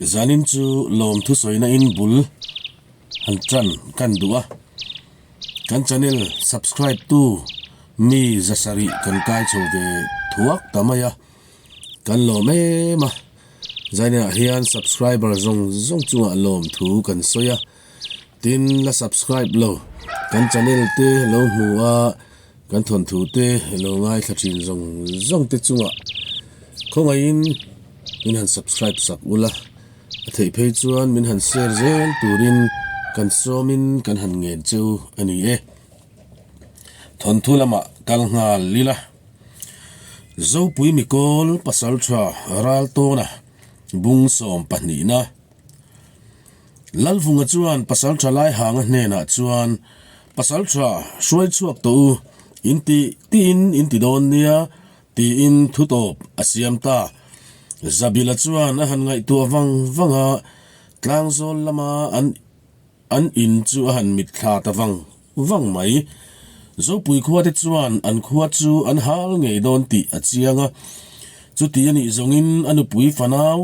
Zanin chu lawm thusawina in bul han tan kan duh a, kan channel subscribe tu mi zasarih kan kai chho ve thuak ta mai a, kan lawm em a, zaninah hian subscriber zawng zawng chungah lawm thu kan sawi a, tin la subscribe lo kan channel te lo hmu a. Kan thawnthu te lo ngaithla thin zawng zawng te chungah khawngaihin min han subscribe sak ula, a theih phei chuan min han share zel turin kan sawmin kan han ngen cheu a ni e. Thawnthu lamah kal nghal ila, Zopui Mikawl Pasaltha Raltawna bung 12na. Lalvunga chuan pasal tha lai hanga hnenah chuan, Pasal tha, hruai chhuak tawh u, in ti tiin in ti dawn nia, tiin thu tawp a siam ta. Zabila chuan a han ngaihtuah vang vang a, tlangzawl lama an An in chu a han mit thla ta vang vang mai. Zopui khua te chuan an khua chu an hal ngei dawn tih a chiang a. Chuti a nih zawngin a nupui fanau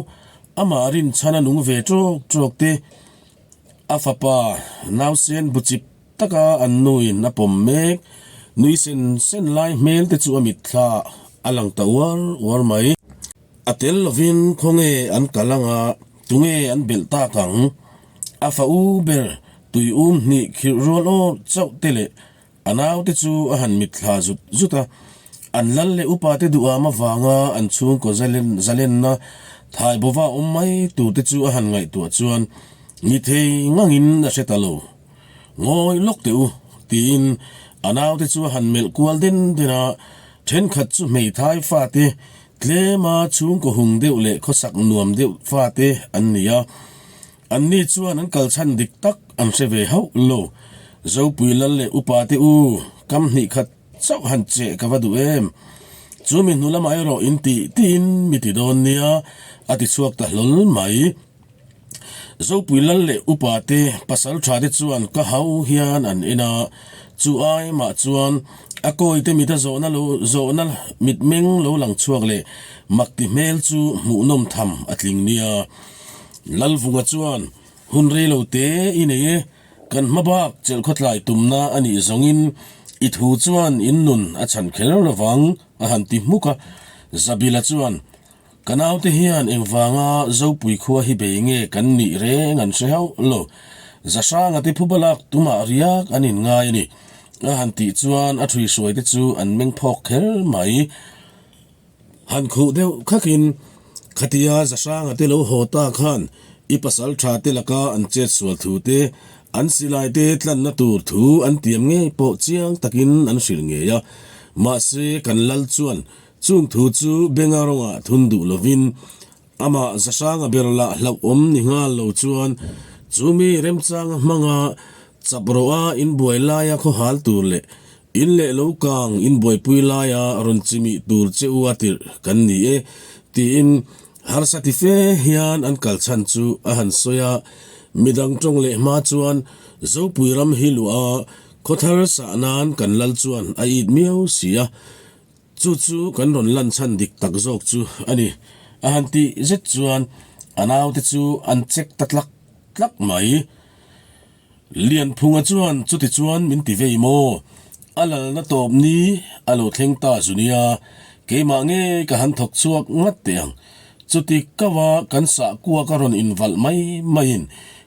amah rinchhan a nung ve ṭawk ṭawk te, a fapa nausen bu chip taka an nuin a pawm mek nui sen sen lai hmel te chu a mit thla a lang ta uar uar mai. A tel lovin khawnge an kal anga tunge an belh tak ang? A fa u ber tui um hnih khirh rual awr chauh te leh a naute chu a han mitthla zut zut a. An lal leh upa te duham avanga an chhungkaw zalenna thai bova awm mai tur te chu a han ngaihtuah chuan ni thei ngangin a hre ta lo. Ngawi lawk teh u, tiin a naute chu a han melh kual den den a, thenkhat chu hmeithai fate tlema chhungkaw hung deuh leh khawsak nuam deuh fate an ni a. Anni chuan an kalchhan dik tak an hre ve hauh lo. Zopui lal leh upa te u, kam hnih khat chauh han che ka va duh em? Chu mi hnu lamah erawh in tih tiin mi ti dawn nia, a ti chhuak ta hlawl mai. Zopui lal leh upa te pasal tha te chuan ka hau hian an en a, chu ai mah chuan a kawi te mita zawhna lo zawhna mitmeng lo lang chhuak leh mak ti hmel chu hmuhnawm tham a tling nia. Lalvunga chuan, Hun rei lo te i nei e, kan hma bak chelh khawtlai tumna a nih zawngin i thu chuan in nun a chhan kher lovang a han ti hmuk a. Zabila chuan, Ka naute hian engvanga Zopui khua hi bei nge kan nih reng an hre hauh lo. Zahranga te phuba lak tumah riak an inngai a ni. A han tih chuan a ṭhuihruaite chu an meng phawk kher mai. Han khuh deuh khakin, Khatia Zahranga te lo haw ta khan i pasal tha te laka an chet sual thu te, an silai te tlanna tur thu an tiam ngei pawh chiang takin an hrilh ngei a. Mahse, kan lal chuan chung thu chu Benga rawngah thun duh lovin amah Zahranga ber lah hlauhawm ni nghal lo chuan chumi remchanga hmanga chap rawha inbuai laia khawhal tur leh In leh lo kang in buaipui laia rawn chimih tur che u a tirh kan ni e, tiin harsa ti fe hian an kal chhan chu a han sawi a. Midang tawng leh hma chuan Zopui ram hi luah a, khawthar sah nan kan lal chuan a it miau si a, chu chu kan rawn lan chhan dik tak zawk chu a ni, a han tih zet chuan a naute chu an chek ta tlak tlak mai. Lianphunga chuan chuti chuan min ti vei maw? A lalna tawp ni a lo thleng ta zu nia, keimah ngei ka han thawk chhuak ngat teh ang. Chuti kava kan sahkua ka rawn invalh mai maiin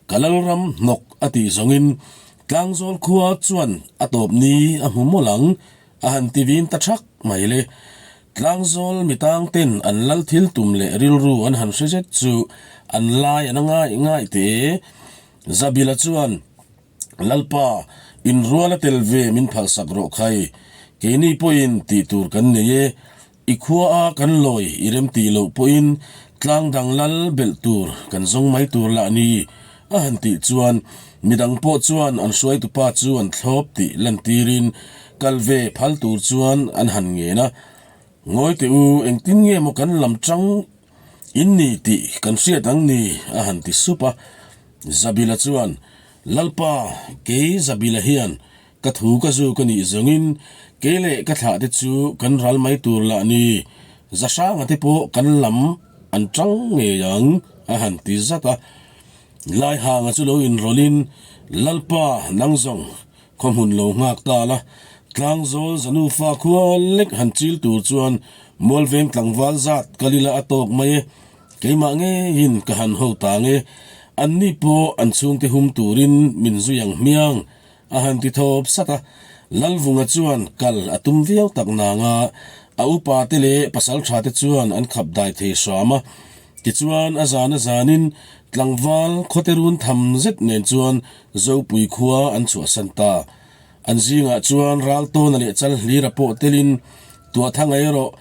ka lalram hnawk a tih zawngin Tlangzawl khua chuan a tawp ni a hmu mawlh ang a han ti vin ta thak mai le. Tlangzawl mitang ten an lal thil tum leh rilru an han hre zet chu an lai an a ngai ngai teh e. Zabila chuan, Lalpa, inrual a tel ve min phalsak rawh khai. Keini pawhin tih tur kan nei e. I khua a kan lawi i rem tih loh pawhin tlang dang lal belh tur kan zawng mai tur lah ni, a han tih chuan midang pawh chuan an hruaitupa chu an thlawp tih lantirin kal ve phal tur chuan an han ngen a. Ngawi teh u, engtin nge maw kan lam chang In ni tih kan hriat ang ni, a han ti sup a. Zabila chuan, Lalpa, kei Zabila hian ka thu ka zu ka nih zawngin kei leh ka thlah te chu kan ral mai tur lah ni, Zahranga te pawh kan lam an tang ngei ang, a han ti zat a. Laihanga chu lo inrawlhin, Lalpa, nang zawng khaw hmun lo nghak ta la, Tlangzawl Zanufa khua lek han chil tur chuan Mualveng tlangval zat kal ila a tawk mai e. Keimah ngeiin ka han ho ta nge, anni pawh an chhungte hum turin min zui ang hmiang, a han ti thawp sat a. Lalvunga chuan kal a tum viau tak nanga a upa te leh pasaltha te chuan an khap dai thei hram a. Tichuan a zan a zanin tlangval khawte run tham zet nen chuan Zopui khua an chhuahsan ta. An zingah chuan Raltawna leh Chalhlira pawh telin Tuahthanga erawh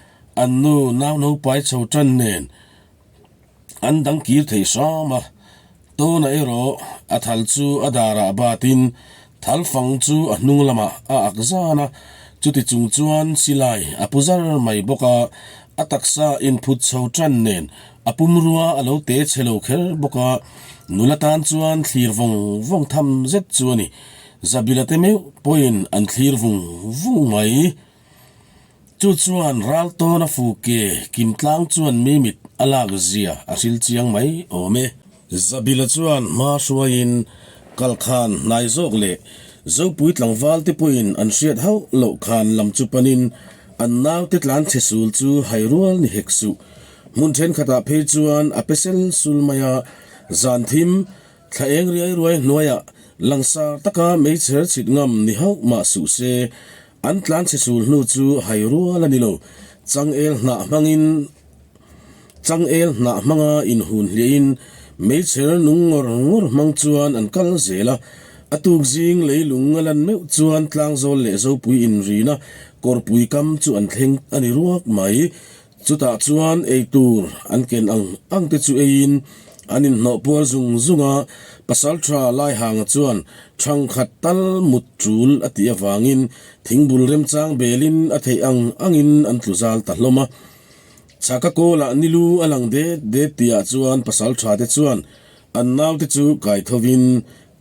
An nu nau naupai chho tan nen an dang kir thei hram a, Tawna erawh a thal chu a darah batin thal fang chu a hnung lamah a ak zan a, chuti chung chuan silai a pu zar mai bawk a, a taksa inphut chho tan nen a pumrua a lo te chhe lo kher bawk a, nula tan chuan thlir vawng vawng tham zet chu a ni. Zabila te meuh pawhin an thlir vung vung mai. Chu chuan Raltawna fu ke kim tlang chuan mi mit a lak zia a hril chiang mai awm e. Zabila chuan hma hruaiin kal khan hnai zawk leh Zopui tlangval te pawhin an hriat hauh loh khan lam chu panin an naute tlan chhe sul chu hai rual ni hek suh. Hmun thenkhatah phei chuan a pe sel sul mai a, zan thim Thla eng riai ruai hnuaiah langsar taka meichher chhit ngam ni hauh mah suh se, an tlan chhe sul hnu chu hai rual a ni lo. Changel hnah hmangin Changel hnah hmanga inhun hliahin meichher nung ngawr ngawr hmang chuan an kal zel a. A tuk zing leilung a lan meuh chuan tlangzawl leh zopui inrina kawrpui kam chu an thleng a ni ruak mai. Chutah chuan ei tur an ken ang ang te chu eiin an inhnawh puar zung zung a, Pasaltha Laihanga chuan thangkhat tal mut tul a tih avangin thingbul remchang belin a theih ang angin an tlu zal ta hlawm a. Chhaka kawlah nilu a lang det det tihah chuan Pasaltha te chuan an naute chu kai thovin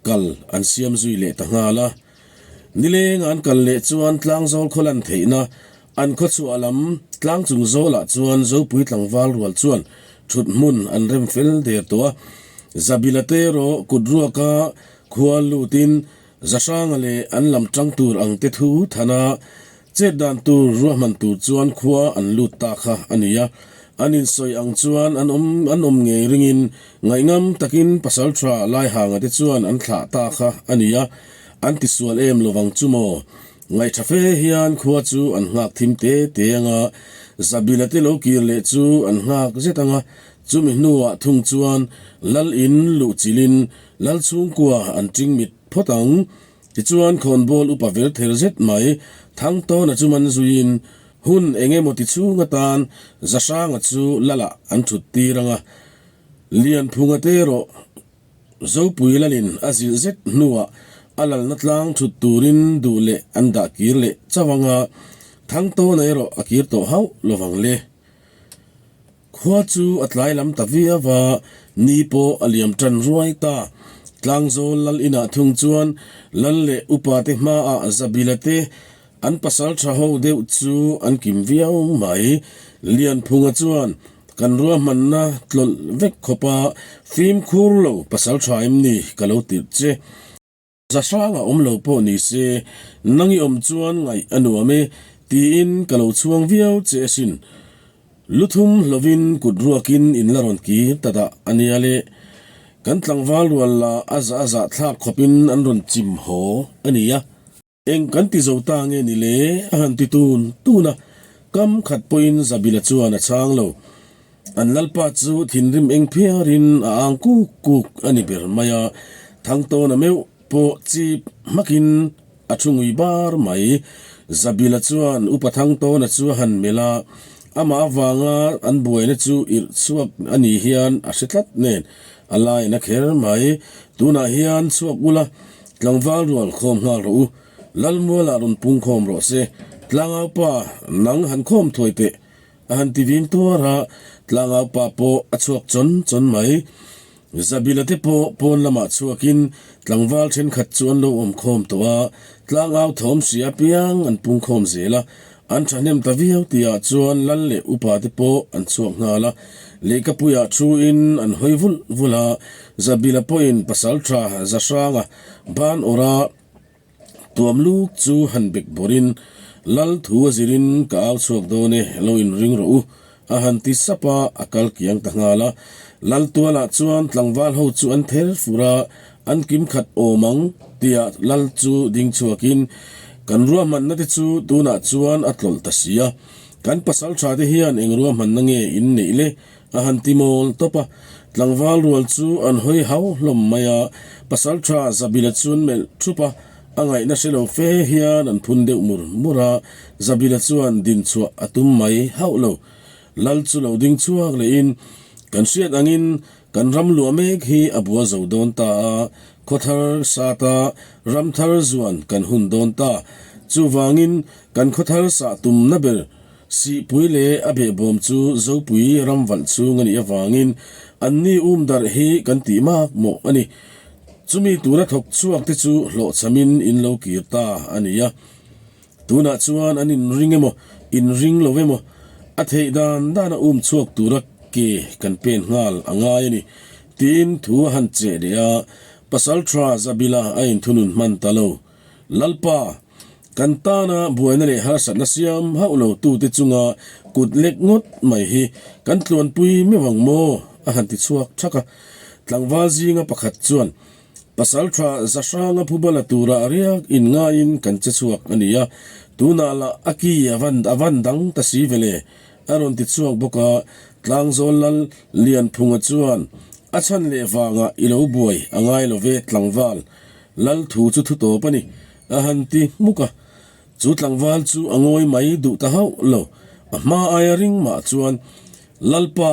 kal an siam zui leh ta nghal a. Nileng an kal leh chuan tlangzawl khaw lan theihna An khawchhuah lam tlang chung zawlah chuan Zopui tlangval rual chuan thut hmun an rem fel der tawh a. Zabila te erawh kut ruaka khua lutin Zahranga leh an lam tang tur ang te thu thana chet dan tur ruahman tur chuan khua an lut ta kha a ni a. An insawi ang chuan an awm an awm ngei ringin ngaihngam takin Pasaltha Laihanga te chuan an thlah ta kha a ni a. An tisual em lovang chu maw? Ngaihṭha fe hian khua chu an nghak thim te te ang a, Zabila te lo kir leh chu an nghak zet ang a, chumi hnuah thung chuan Lal in luh chilhin Lal chhungkua an ṭing mit phawt ang. Tichuan khawnbawl upa ver ther zet mai Thangtawna chu man zuiin hun eng emaw ti chhung atan Zahranga chu Lalah an ṭhut tir ang a, Lianphunga te erawh Zopui lalin a zilh zet hnuah a lalna tlang thut turin duh leh an dah kir leh chauh ang a, Thangtawna erawh a kir tawh hauh lovang le. Khua chu a tlai lam ta viau a, ni pawh a liam tan ruai ta. Tlangzawl lal inah thung chuan lal leh upate hmaah Zabila te An pasal tha ho deuh chu an kim viau mai. Lianphunga chuan kan ruahmanna tlawlh vek khawpa fimkhur lo pasal tha em ni ka lo tirh che. Zahranga awm lo pawh ni se, nang i awm chuan ngaih a nuam e tiin ka lo chhuang viau che asin. Lu thum hlovin kut ruakin in la rawn kir ta dah a nia le. Kan tlangval rual la a zah a zah thlak khawpin an rawn chim haw a nia. Eng kan ti zo ta nge ni le? a han ti tun tun a, kam khat pawhin Zabila chuan a chhang lo. An lalpa chu thinrim eng phiarin a ang kuk kuk a ni ber mai a, Thangtawna meuh pawh chip hmakin a thu ngui bar mai. Zabila chuan Upa Thangtawna chu a han melh a, amah avanga an buaina chu irh chhuak a ni hian a hre tlat nen a lain a kher mai. Tunah hian chhuak ula, Tlangval rual khawm nghal rawh u, Lalmualah rawn pung khawm rawh se, Tlangau pa nang han khawm thuai teh, a han ti vin tuar a, Tlangau pa pawh a chhuak chawn chawn mai. Zabila te pawh pawn lamah chhuakin tlangval thenkhat chu an lo awm khawm tawh a, Tlangau thawm hria apiang an pung khawm zel a, an thahnem ta viau tihah chuan Lal leh upa te pawh an chhuak nghal a. Lehkapuiah thuin an hawi vulh vulh a, Zabila pawhin pasaltha Zahranga ban awrh a tuam luk chu han bek bawrhin, Lal thu a zirin ka au chhuak dawn e, lo inring rawh u, a han ti sap a, a kal kiang ta nghal a. Lal tualah chuan tlangval ho chu an ther fur a, an kim khat awm ang tia Lal chu ding chhuakin, Kan ruahmanna te chu tunah chuan a tlawlh ta si a, Kan pasal tha te hian eng ruahmanna nge in neih le? A han ti mawl tawp a. Tlangval rual chu an hawi hau hlawm mai a, pasal tha Zabila chu an melh thup a, a ngaihna hre lo fe hian an phun deuh mur mur a, Zabila chuan din chhuah a tum mai hauh lo. Lal chu lo ding chhuak lehin, Kan hriat angin kan ram luah mek hi a bua zo dawn ta a, khawthar sata ram thar zuan kan hun dawn ta. Chuvangin Kan khawthar sah tumna ber Sihpui leh a behbawm chu Zopui ram valh chhung a nih avangin anni um darh hi kan tih mak mawh a ni. Chumi tura thawk chhuak te chu hlawhchhamin in lo kir ta a ni a. Tunah chuan an inring emaw, inring lo emaw, a theih dan dana um chhuak tura ke kan pen nghal a ngai a ni, tiin thu a han cheh leh a. Pasaltha Zabila a inthunun hman ta lo. Lalpa, kan tana buaina leh harsatna siam hauh lo tute chunga kut lek ngawt mai hi kan tluanpui meuh ang maw? a han ti chhuak thak a. Tlangval zinga pakhat chuan, Pasal tha Zahranga phubala tura riak inngaiin kan che chhuak a ni a, tunah lah a ki a van a van dang ta si vele, a rawn ti chhuak bawk a. Tlangzawl Lal Lianphunga chuan, A chhan leh vangah i lo buai a ngai lo ve tlangval, Lal thu chu thu tawp a ni, a han ti hmuk a. Chu tlangval chu a ngawi mai duh ta hauh lo. A hma aia ring mah chuan, Lalpa,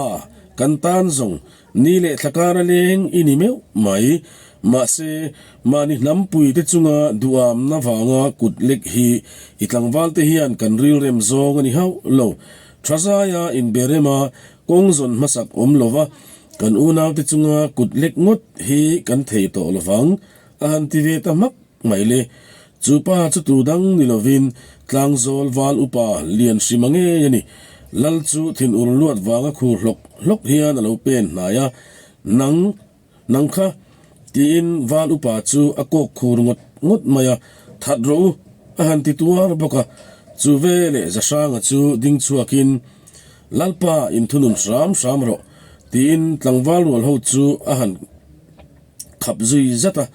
kan tan zawng ni leh thla kar a leng i ni meuh mai. Mahse, mahni hnampui te chunga duhamna vanga kut lek hi i tlangval te hian kan rilrem zawng a ni hauh lo. Tha zaia inbe rema kawng zawn hmasak awm lova Kan unaute chunga kut lek ngawt hi kan thei tawh lovang, a han ti ve ta hmak mai le. Chu pa chu tu dang ni lovin Tlangzawl Val Upa Lian Hrima ngei a ni. Lal chu thinur luat vanga khur hlawk hlawk hian a lo pen hnai a, Nang, nang kha, tiin Val Upa chu a kawk khur ngawt ngawt mai a, That rawh u, a han ti tuar bawk a. Chu veleh Zahranga chu ding chhuakin, Lalpa inthunun hram hram rawh, tiin tlangval rual ho chu a han khap zui zat a.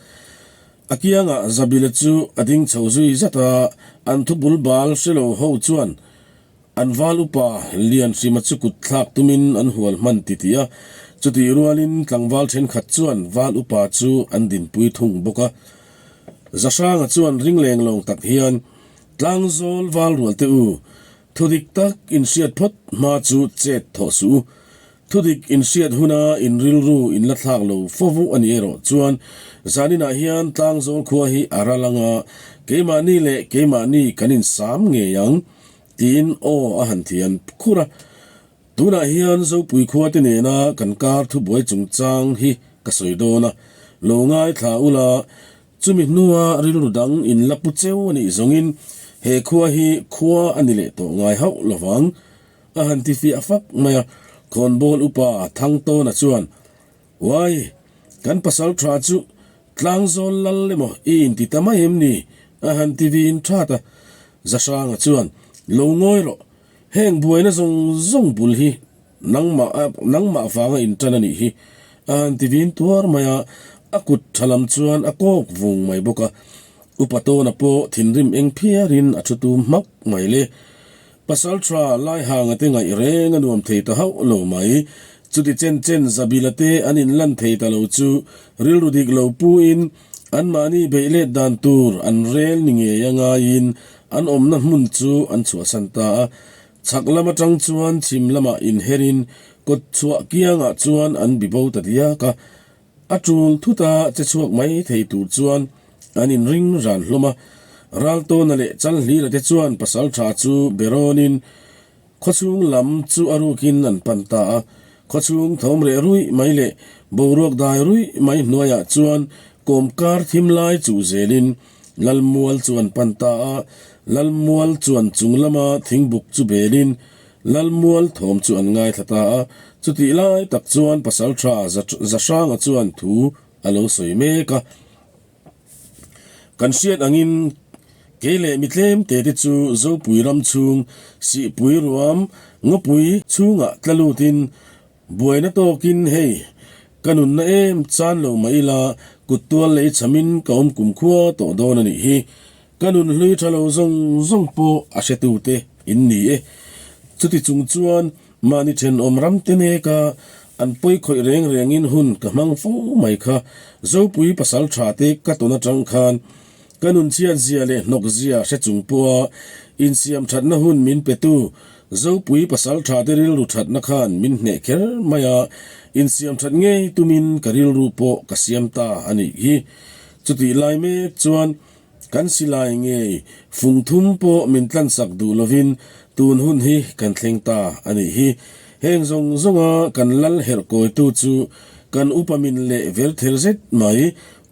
A kiangah Zabila chu a ding chho zui zat a, an thu bul bal hre lo ho chuan an val upa Lianhrima chu kut thlak tumin an hual hman ti tih a. Chutih rualin tlangval thenkhat chuan val upa chu an dinpui thung bawk a. Zahranga chuan ring leng lawng tak hian, Tlangzawl val rual te u, Thudik tak inhriat phawt hma chu chet thawh suh u. Thudik inhriat huna in rilru in la thlak lo fo a ni erawh chuan zaninah hian Tlangzawl khua hi a ral anga keimahni leh keimahni kan insam ngei ang tiin aw a han thian khur a. Tunah hian Zopui khua te nena kan kar thubuai chungchang hi ka sawi dawn a, lo ngaithla ula Chumi hnua rilru dang in la pu cheu a nih zawngin he khua hi khua a ni leh tawh ngai hauh lovang, a han ti fiah fak mai a. Khawnbawl upa Thangtawna chuan, Uai, kan pasal tha chu Tlangzawl lal emaw i inti ta mai em ni? a han ti vin that a. Zahranga chuan, Lo ngawi rawh, heng buaina zawng zawng bul hi Nangmah a, nangmah vanga inṭan a nih hi, a han ti vin tuar mai a, a kut ṭha lam chuan a kawk vung mai bawk a. Upa Tawna pawh thinrim eng phiarin a ṭhu tum hmak mai le. Pasalṭha Laihanga te ngaih reng a nuam thei ta hauh lo mai. Chuti chen chen Zabila te an inlan thei ta lo chu rilru dik lo puin anmahni beih let dan tur an rel ni ngei a ngaiin an awmna hmun chu an chhuahsan ta a. Chhak lam atang chuan chhim lamah inherin kawt chhuah kiangah chuan an bi bo ta diak a, a tul thuta che chhuak mai thei tur chuan an inring ran hlawm a. Raltawna leh Chalhlira te chuan pasal tha chu be rawnin khawchhung lam chu a rukin an pan ta a. Khawchhung thawm reh ruih mai leh boruak dai ruih mai hnuaiah chuan kawmkar thim lai chuh zelin Lalmual chu an pan ta a, Lalmual chuan chung lama thingbuk chu belin Lalmual thawm chu an ngaithla ta a. Chutih lai tak chuan Pasalṭha Zahranga chuan thu a lo sawi mek a. Kan hriat angin kei leh mi tlem te te chu Zopui ram chhung Sihpui ruam ngawpui chhungah tla lutin buaina tawkin hei ka nunna em chan lo mah ila kut tual lei chhamin ka awm kumkhua tawh dawn a nih hi. Ka nun hlui tha lo zawng zawng pawh a hretute in ni e. Chuti chung chuan Mahni thenawm ram te neka an pawi khawih reng rengin hun ka hmang fo mai kha. Zopui pasal tha te ka tawn atang khan ka nun chhiat zia leh hnawk zia hre chung pawha insiam thatna hun min petu Zopui pasal tha te rilru thatna khan min hneh kher mai a, insiam that ngei tumin ka rilru pawh ka siam ta a nih hi. Chutih lai mek chuan Kan silai ngei fung thum pawh min tlansak duh lovin tun hun hi kan thleng ta a nih hi. Heng zawng zawnga kan lal herh kawitu chu kan upa min leh ver ther zet mai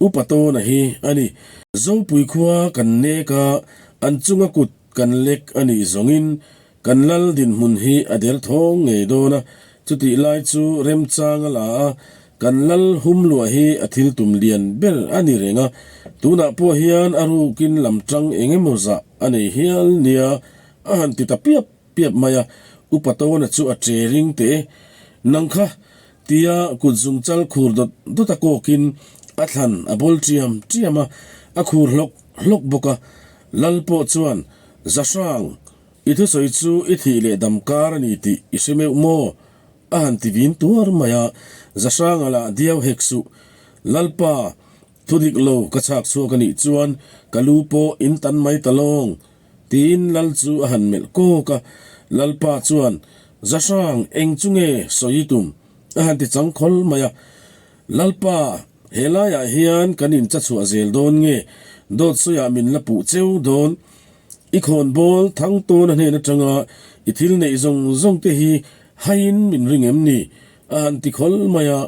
Upa Tawna hi a ni. Zopui khua kan nek a, an chunga kut kan lek a nih zawngin Kan lal dinhmun hi a der thawng ngei dawn a, chutih lai chu remchang a la a, kan lal hum luah hi a thil tum lian ber a ni reng a, tunah pawh hian a rukin lam tang eng emaw zah a nei hial nia a han ti ta piap piap mai a, Upa Tawna chu a che ring teh e, nang kha tia kut zungchal khur dawt dawt a kawkin a thlan a bawl ṭiam ṭiam a, a khur hlawk hlawk bawk a, lal pawh chuan Zahrang I thusawi chu i thih leh dam kar a ni tih i hre meuh maw? A han ti vin tuar mai a, Zahranga lah diau hek suh. Lalpa, thu dik lo ka chhak chhuak a nih chuan ka lu pawh in tan mai ta lawng, tiin Lal chu a han melh kawk a. Lalpa chuan, Zahrang, eng chu nge sawi i tum? A han ti chang khawl mai a. Lalpa, he laiah hian kan incha chhuah zel dawn nge? Dawt sawiah min la puh cheu dawn. I khawnbawl thang tawn a hnen atanga i thil neih zawng zawng te hi haiin min ring em ni? A han ti khawl mai a,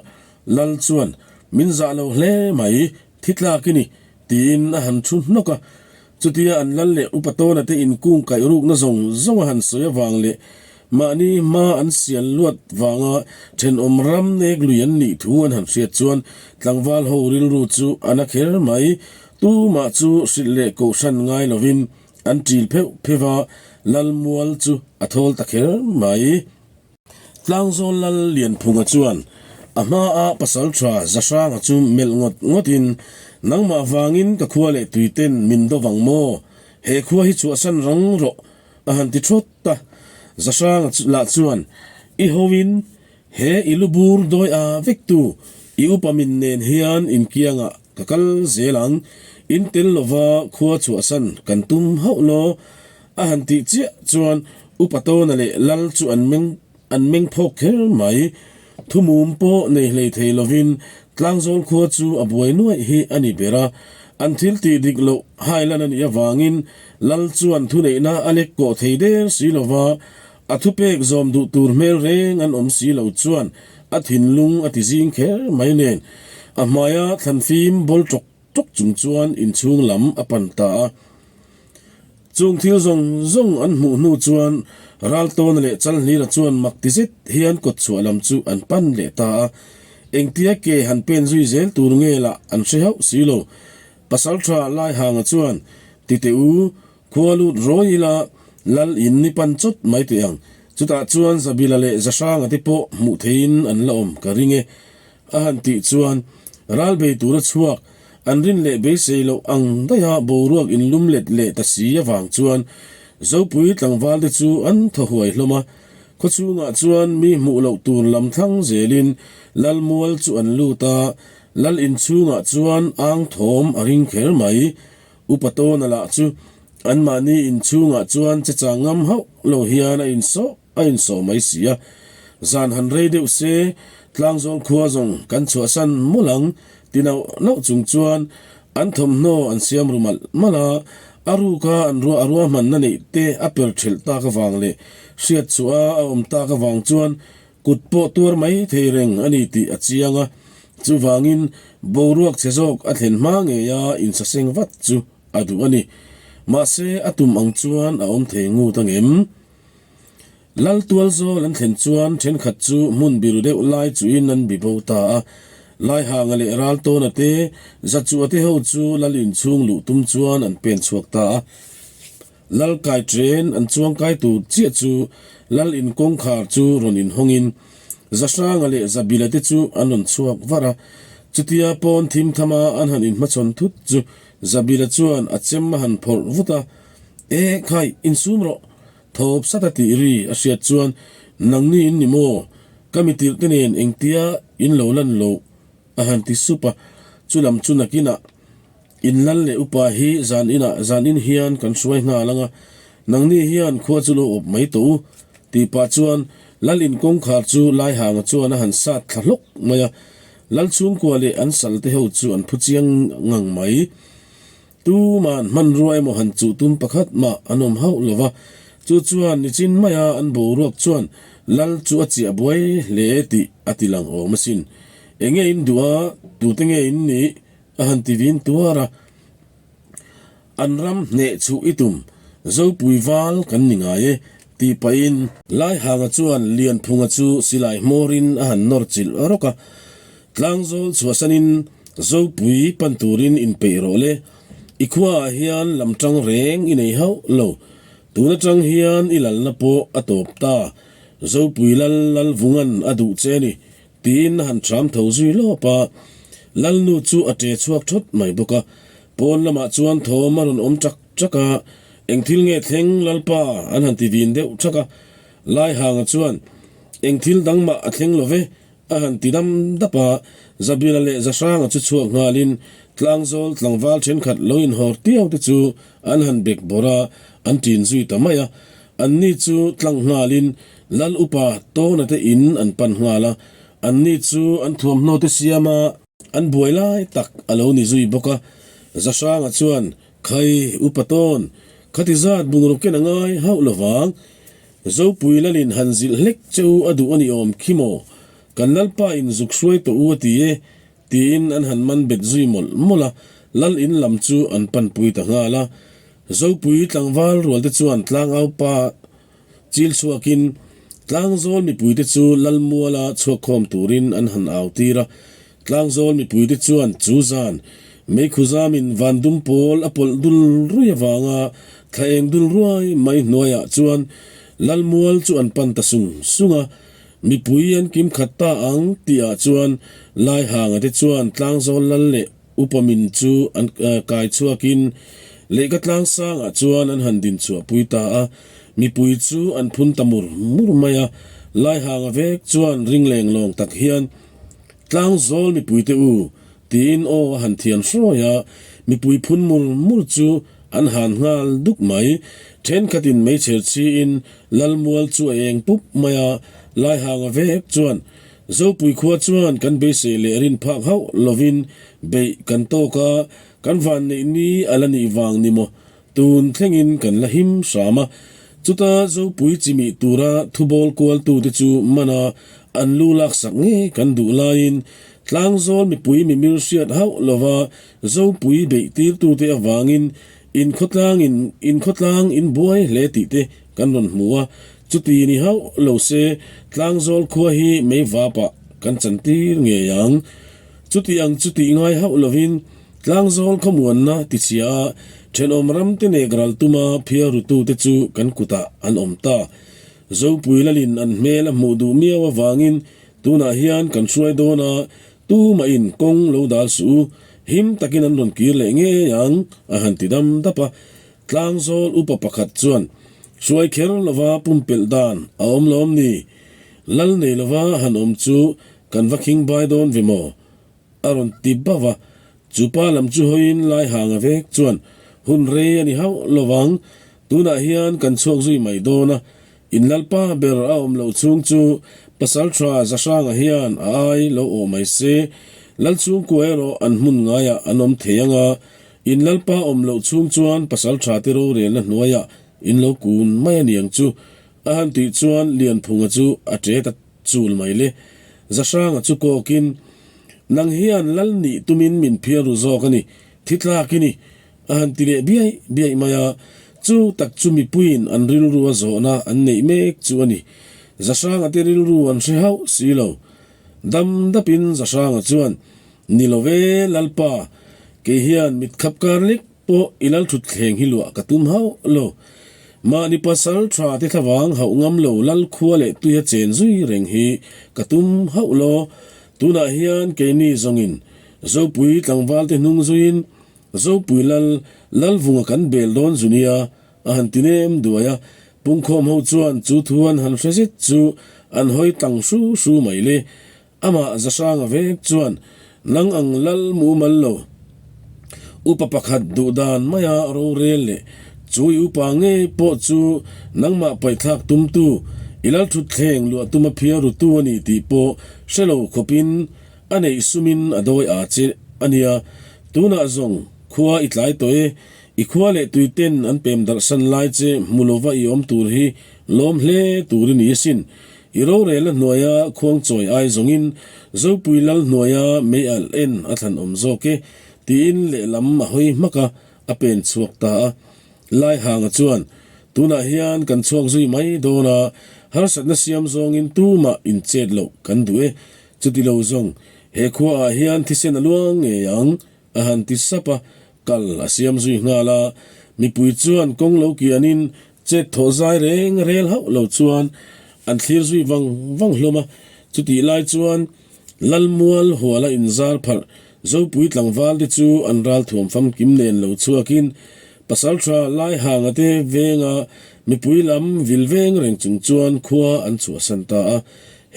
Lal chuan, Min zah lo hle mai, thi tlak i ni, tiin a han thu hnawk a. Chutia an lal leh upa tawna te inkung kaih rukna zawng zawng a han sawi avang leh mahni hma an sial luat vanga thenawm ram nek lui an nih thu an han hriat chuan tlangval ho rilru chu a na kher mai. Tumah chu hrilh leh kohhran ngai lovin an ṭil pheuh pheuh a, Lalmual chu a thawl ta kher mai. Tlangzawl Lal Lianphunga chuan a hmaa pasalṭha Zahranga chu melh ngawt ngawtin, Nangmah vangin ka khua leh tuiten min do vang maw? He khua hi chhuahsan rang rawh, a han ti ṭhawt a. Zahranga lah chuan, I hoin he i lu bur dawi a vektu i upa min nen hian inkiangah Ka kal zel ang, in tel lova khua chhuahsan kan tum hauh law? A han tih chiah chuan Upa Tawna leh Lal chu an meng an meng phawk kher mai. Thumum pawh nei hlei thei lovin Tlangzawl khua chu a buai nuaih hi a ni ber a, an thil tih dik loh hailan a nih avangin Lal chuan thuneihna a lek kawh thei der si lova, a thupek zawm duh tur hmel reng an awm si lo chuan a thinlung a ti zing kher mai nen a hmaia thlanfim bawl tawk tawk chung chuan inchhung lam a pan ta a. Chung thil zawng zawng an hmuh hnu chuan Raltawna leh Chalhnira chuan mak ti zet hian kawtchhuah lam chu an pan leh ta a. Engtia ke han pen zui zel tur nge lah an hre hauh si lo. Pasaltha Laihanga chuan, Ti teh u, Khua lut rawi ila lal in ni pan chawt mai teh ang. Chutah chuan Zabila leh Zahranga te pawh hmuh theihin an la awm ka ring e. A han tih chuan ral bei tura chhuak an rin leh beisei loh ang daiha boruak in lum let leh ta si avang chuan Zopui tlangval te chu an thaw huai hlawm a. Khawchhungah chuan mi hmuh loh tur lam thlang zelin lal mual chu an lut a, lal inchhungah chuan ang thawm a ring kher mai. Upa Tawna lah chu anmahni inchhungah chuan che chang ngam hauh lo hian a insawh a insawh mai si a. Zan han rei deuh se, Tlangzawl khua zawng kan chhuahsan mawlh ang ti nauh nauh chung chuan an thawmhnaw an siam ru malh malh a, a ruka an ruah a ruahmanna neih te a per thelh tak avang leh hriat chhuah a awm tak avang chuan Kut pawh tuar mai thei reng a ni tih a chiang a, chuvangin boruak chhe zawk a thlen hma ngeia insaseng vat chu a duh a ni. Mahse, a tum ang chuan a awm thei ngut angem? Lal tual zawl an thlen chuan thenkhat chu hmun biru deuh lai chuin an bi bo ta a. Laihanga leh Raltawna te, Zachua te ho chu lal inchhung luh tum chuan an pen chhuak ta a. Lal kai ṭen an chuang kai tur chiah chu lal in kawngkhar chu rawn inhawngin Zahranga leh Zabila te chu an rawn chhuak var a. Chutia pawn thim thama an han inhmachhawn thut chu Zabila chuan a chem a han phawrh vut a, E khai, insum rawh! Thawp sat a tih ri a hriat chuan, Nangni in ni maw? Ka mi tirh te nen engtia in lo lan loh? a han ti sup a. Chu lam chu nakinah in lal leh upa hi zan inah zan in hian kan hruai nghal ang a, nangni hian khua chu lo awp mai tawh u, tih pah chuan lal in kawngkhar chu Laihanga chuan a han sat thla hlawk mai a. Lal chhungkua leh an sal te ho chu an phu chiang ngang mai. Tuma'n hmanrua emaw han chuh tum pakhat mah an awm hauh lo va, chu chuan nichin maia an boruak chuan lal chu a chiah buai hle tih a ti lang awm asin. Enge in duh a, tute nge in nih? a han ti vin tuar a. An ram hneh chhuh i tum, Zopui val kan ni ngai e, tih pahin. Laihanga chuan Lianphunga chu silai hmawrin a han nawr chilh rawk a. Tlangzawl chhuahsanin Zopui pan turin inpeih rawh le. I khuaah hian lam tang reng i nei hauh lo. Tun atang hian i lalna pawh a tawp ta. Zopui lal lal vungan a duh che ni, tiin a han ṭham tho zui lawp a. Lalnu chu a ṭe chhuak ṭhawt mai bawk a. Pawn lamah chuan thawm a rawn awm ṭak ṭak a. Eng thil nge thleng Lalpa? an han ti vin deuh ṭhak a. Laihanga chuan, Eng thil dang mah a thleng lo ve, A han ti dam dap a, Zabila leh Zahranga chu chhuak nghalin tlangzawl tlangval thenkhat lo inhawr tiau te chu an han bek bawrh a, an ṭin zui ta mai a. Anni chu tlang nghalin Lal upa Tawna te in an pan nghal a, anni chu an thuamhnaw te siam a, an buai lai tak a lo ni zui bawk a. Zahranga chuan, Khai, upa Tawn, khati zat bungraw ken a ngai hauh lovang. Zopui Lalin han zilh hlek che u a duh a ni awm khi maw? Kan Lalpa in zuk hruai tawh u a ti e, tiin an han man bet zui mawlh mawlh a, Lal in lam chu an panpui ta nghal a. Zopui tlangval rual te chuan tlangaupa chil chhuakin Tlangzawl mipuite chu Lalmuala chhuakkhawm turin an han au tir a. Tlangzawl mipuite chuan chu zan Meikhuzamin van dum pawl a pawlh dul ruai avanga thla eng dul ruai mai hnuaiah chuan Lalmual chu an pan ta sung sung a, mipui an kim khat ta ang tihah chuan Laihanga te chuan Tlangzawl lal leh Upa min chu an kai chhuakin lehkha tlangsangah chuan an han din chhuahpui ta a, mipui chu an phun ta mur mur mai a, Laihanga vek chuan ring leng lawng tak hian Tlangzawl mipuite u, tiin aw a han thian hruai a, mipui phun mur mur chu an han nghal duk mai. Thenkhatin meichher chhiin Lalmual chu a eng pup mai a, Laihanga vek chuan Zopui khua chuan kan beisei leh rin phak hauh lovin beih kan tawk a, kan vanneih ni a la nih vang ni maw? Tun thlengin kan la him hram a, chuta Zopui chimih tura thubawl kualtute chu mana an lu laksak ngei kan duh laiin Tlangzawl mipui mimir hriat hauh lova Zopui beih tirtute avangin inkhawtlangin inkhawtlang in buai hle tih te kan rawn hmu a, chuti ni hauh lo se Tlangzawl khua hi meivapah kan chantir ngei ang. Chuti ang chu tih ngai hauh lovin Tlangzawl khawmuanna tichhia a thenawm ram te nek ral tuma phiar rutute chu kan kutah an awm ta. Zopui Lalin an hmel a hmuh duh miau avangin tunah hian kan hruai dawn a, tumahin kawng lo dal suh u, him takin an rawn kir leh ngei ang, a han ti dam dap a. Tlangzawl upa pakhat chuan, Hruai kher lova pumpelh dan a awm lawm ni? Lal nei lova han awm chu kan va khing bai dawn ve maw? A rawn ti bauh a, chu pa lam chu hawiin lai hang a vek chuan hun rei a ni hauh lo vang, tunah hian kan chhuak zui mai dawn a, in lalpa ber a awm loh chhung chu Pasalṭha Zahranga hian a ai lo awh mai se, Lal chhungkua erawh an hmun ngaiah an awm thei ang a, in lalpa awm loh chhung chuan Pasalṭha te rorelna hnuaiah in lo kun mai a niang chu, a han tih chuan Lianphunga chu a ṭe ta chul mai le. Zahranga chu kawkin, Nang hian lal nih tumin min phiar ru zawk a ni, thi tlak i ni, a han ti leh biaih biaih mai a. Chu tak chu mipuiin an rilru a zawhna an neih mek chu a ni. Zahranga te rilru an hre hauh si lo. Dam dapin Zahranga chuan, Ni lo ve, Lalpa, kei hian mit khap kar lek pawh i lalthutthleng hi luah ka tum hauh lo. Mahni pasal tha te thlavang hauh ngam lo lal khua leh tuia chen zui reng hi ka tum hauh lo. Tunah hian keini zawngin Zopui tlangval te hnung zuiin Zopui lal Lalvunga kan bel dawn zu nia a han ti nem duai a. Pungkhawm ho chuan chu thu an han hre zet chu an hawi tlang hru hru mai le. Amah Zahranga vek chuan nang ang lal mumal lo. Upa pakhat duh dan maia rorel leh chu i upa ngei pawh chu nangmah paihthlak tumtu, i lal thutthleng luah tuma phiar rutu a ni tih pawh hre lo khawpin a neih sumin a dawi aa che a nia. Tunah zawng khua i tlai tawh e, i khua leh tuiten an pem darhsan lai che hmu lova i awm tur hi lawm hle tur i ni asin. I rorel a hnuaia khuangchawi ai zawngin Zopui lal hnuaia mei alh en a thlan awm zawk e, tiin lehlam a hawi hmak a, a pen chhuak ta a. Laihanga chuan, Tunah hian kan chhuak zui mai dawn a, harsatna siam zawngin tumah inchet loh kan duh e, chuti lo zawng he khuaah hian thisen a luang ngei ang, a han ti sap a, kal a siam zui nghal a. Mipui chuan kawng lo kianin Chet thawh zai reng rel hauh lo chuan an thlir zui vang vang hlawm a, chutih lai chuan Lalmual huala inzar pharh Zopui tlangval te chu an ral thuam famkim nen lo chhuakin Pasaltha Laihanga te venga mipui lam vil veng reng chung chuan khua an chhuahsan ta a.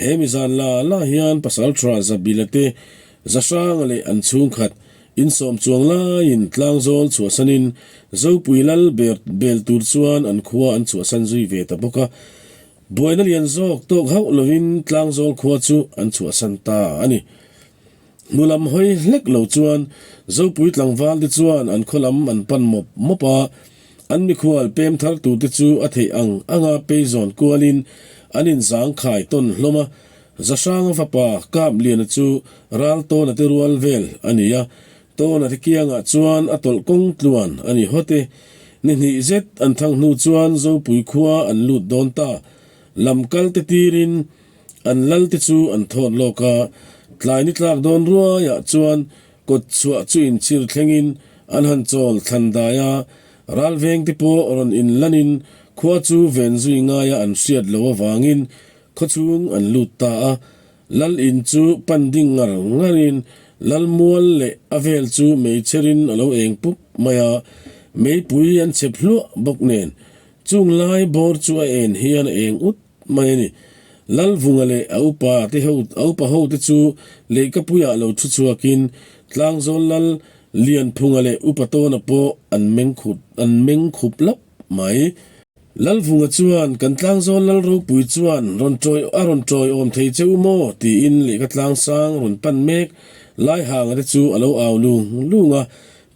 He mizan la la hian Pasaltha Zabila te Zahranga leh an chhungkhat Insawm chuang laiin tlangzawl chhuahsanin Zopui lal ber bel tur chuan an khua an chhuahsan zui ve ta bawk a. Buaina lian zawk tawk hauh lovin tlangzawl khua chu an chhuahsan ta a ni. Hnu lam hawi hlek lo chuan Zopui tlangval te chuan an khaw lam an pan mawp mawp a, an mikhual pem thar turte chu a theih ang anga peizawn kualin an inzangkhai tawn hlawm a. Zahranga fapa Kapliana chu ral Tawna te rual vel a ni a, Tawna te kiangah chuan a tawlh kawng tluan a ni hawt e. Ni hnih zet an thang hnu chuan Zopui khua an lut dawn ta. Lam kal te tirin an lal te chu an thawt lawk a, tlai ni tlak dawn ruaiah chuan kawt chhuah chu inchhir thlengin an han chawl thlan dai a, ral veng te pawh rawn inlanin khua chu ven zui ngaia an hriat loh avangin Khawchhung an lut ta a, Lal in chu pan ding ngar ngarin Lal mual leh a vel chu meichherin a lo eng pup mai a, meipui an chep hluah bawk nen chung lai bawr chu a en hian a eng ut mai a ni. Lal Vunga leh a upa te ho a upa ho te chu leihkapuiah lo thu chhuakin Tlangzawl Lal Lianphunga leh Upa Tawna pawh an meng khup an meng khup lap mai. Lalvunga chuan, Kan tlangzawl lal ropui chuan rawn tawi a rawn tawiawm thei che u maw? tiin lehkha tlangsang rawn pan mek Laihanga te chu a lo au lung lung a,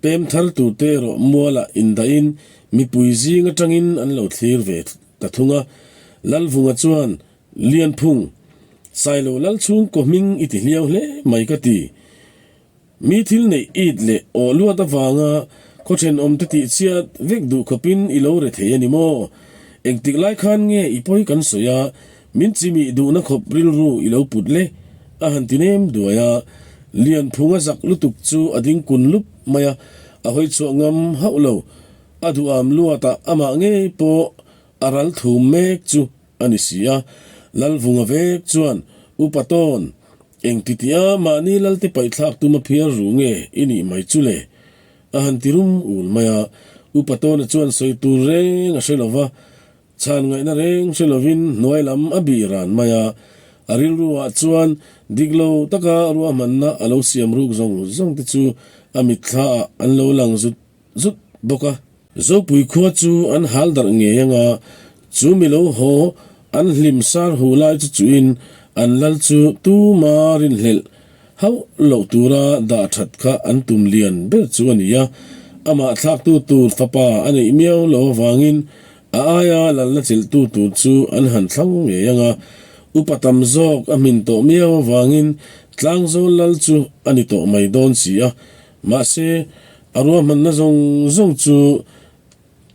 pem thar tur te erawh mualah indahin mipui zing atangin an lo thlir ve ta thung a. Lalvunga chuan, Lianphung, Sailo lal chhungkaw hming i ti hliau hle mai ka ti. Mi thil neih it leh aw luat avanga khaw thenawmte tih chhiat vek duh khawpin i lo re thei a ni maw? Engtik lai khan nge i pawi kan sawi a, min chimih duhna khawp rilru i lo put le? A han ti nem duai a, Lianphunga zak lutuk chu a ding kun lup mai a, a hawi chhuah ngam hauh lo. A duham luatah amah ngei pawh a ral thum mek chu a ni si a, Lalvunga vek chuan Upa Tawn, Engtitia mahni lalte paihthlak tuma phiar ru nge i nih mai chu le? A han ti rum ul mai a, Upa Tawna chuan sawi tur reng a hre lo va, chhan ngaihna reng hre lovin hnuai lam a bih ran mai a, a rilruah chuan dik lo taka ruahmanna a lo siam ruk zawng zawng te chu a mitthlaah an lo lang zut zut bawk a. Zopui khua chu an hal darh ngei anga, chu mi lo haw an hlim sar hu lai chu chuin an lal chu tuma rinhlelh hauh loh tura dah that kha an tum lian ber chu a ni a. Amah thlaktu tur fapa a neih miau lo avangin a aia lalna chelhtu tur chu an han thlang ngei anga, upa tam zawk a hmin tawh miau avangin Tlangzawl lal chu a ni tawh mai dawn si a. Mahse, a ruahmanna zawng zawng chu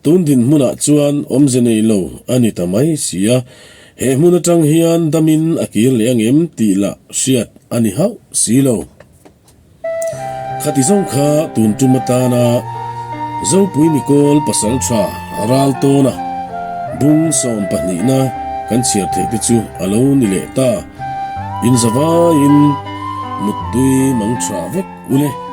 Tun dinhmunah chuan awmze nei lo a ni ta mai si a, he hmun atang hian damin a kir leh angem tih lah hriat a ni hauh si lo. Khati zawng kha tun tum atana Zopui Mikawl pasal tha ral tawna bung sawm pahnihna kan chhiar theih te chu a lo ni leh ta. Inzavaiin muttui mang tha vek ule.